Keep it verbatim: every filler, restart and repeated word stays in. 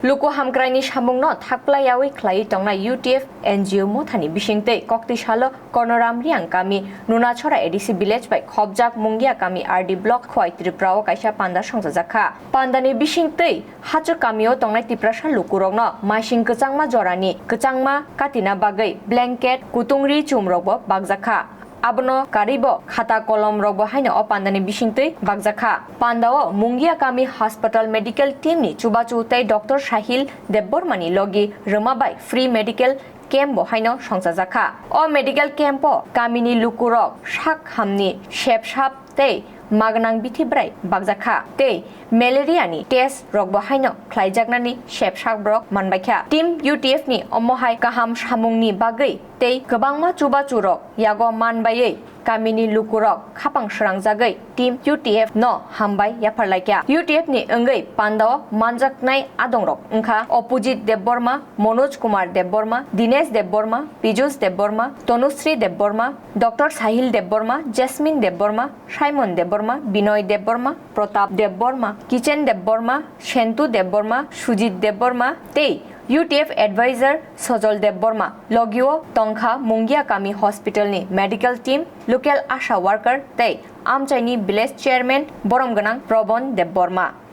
Luku hamkraini samungno thakplaiyawi khlaiwi tongnai U T F N G O mothani bisingtwi koktwi salo Kornoram Riang kami Nunachora A D C village bai khopjak Mungia kami R D block Khowai Tripura o kaisa panda songchajakha. Pandani bisingtwi Hachuk kamio tongnai Tiprasa lukurokno maising kwchangma jorani kwchangma katina bagwi blanket, kutungri chumrokbo bakjakha. Abono karwibo khata kolomrokbo haino o pandani bisingtwi bakjakha. Pandao Mungia kami hospital medical team ni chubachu tei Doctor Sahil Debbarma ni logi rwma bai free medical camp bo haino songchajakha. O medical camp o kamini lukurok sak hamni sepsap tei magnang bithi bwrai bakjakha tei malaria ni test rokbo haino khlaijaknani sepsak borok manbaikha. Team U T F ni omo hai kaham samungni bagwi tei kwbangma chubachurok yago manbaiwi kamini lukurok khapang srangjagwi Team U T F no hambai yapharlaikha. U T F ni wngwi pandao manjaknai adongrok wngkha Opujit Debbarma, Manoj Kumar Debbarma, Dinesh Debbarma, Pijus Debbarma, Tanusri Debbarma, Doctor Sahil Debbarma, Jasmine Debbarma, Simon Debbarma, Binoy Debbarma, Pratap Debbarma, Kichen Debbarma, Sentu Debbarma, Sujit Debbarma tei U T F advisor Sojol Debbarma. Logio tongkha Mungia kami hospital ni medical team, local asha worker tei amchaini village chairman borom gwnang Probon Debbarma.